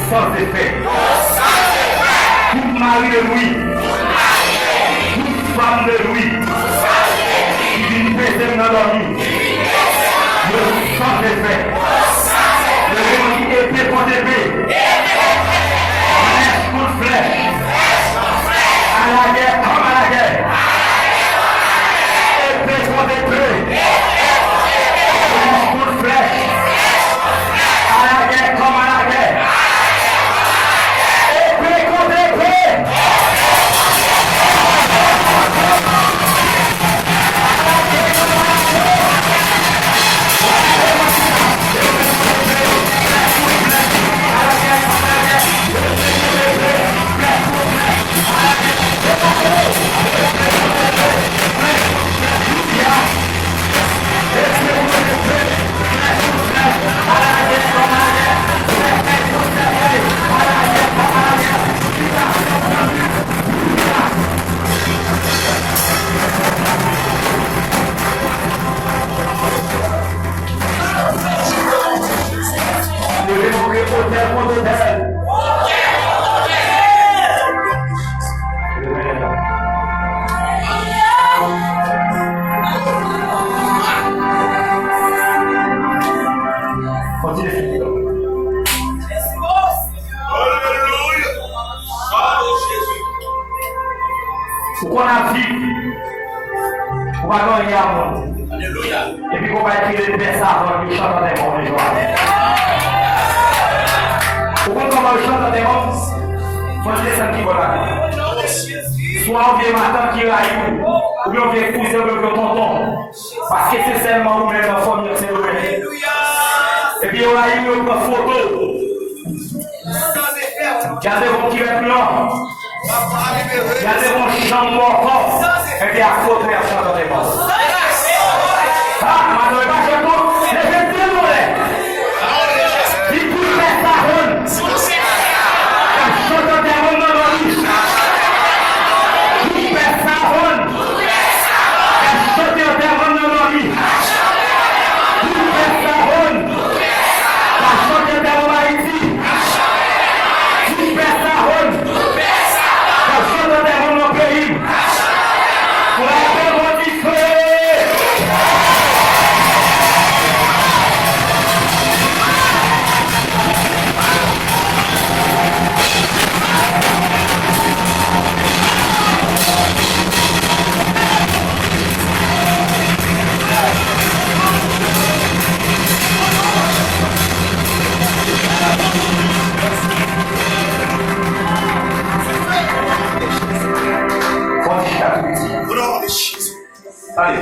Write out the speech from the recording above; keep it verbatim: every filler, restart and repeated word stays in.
Sans effet. Tout mari de nuit, tout fanm de nuit ki vin peze m nan dòmi, yo sans effet. Yo reponn epe kont epe, flèch kont flèch, alagè kòm alagè, epe kont epe, flèch kont flèch, alagè kòm alagè. Epe kont epe. Leve montre otèl kont otèl. Kontinye. Alelouya. Bravo, Jezi. Ou konn ap viv. Ou pa gen anyen a moun. Alelouya. Epi konpay ki rele Pè Savàn, yo chante antèman w jodi a. Ou konn kòman yo chante antèman w? Fò n desann kibòd la. Swa yon vye matant ki rayi w, oubyen yon vye kouzen, oubyen yon vye tonton. Paske se sèlman ou menm nan fanmi an, se yo menm. Epi yo rayi w, yo pran foto w. Y al devan yon kilèt blan. Y al devan yon chanm bòkò. Epi ak foto y ap chante antèman. Ha, madan, e pa jwèt non. Leve tèt anlè. Di tout Pè Savàn k ap chante antèman m nan dòmi. Tout Pè Savàn k ap chante antèman m nan dòmi. Tout Pè Savàn k ap chante antèman m Ayiti. Tout Pè Savàn k ap chante antèman m nan peyi m. Frape bò dife! Fò ti chita tou piti. Tande,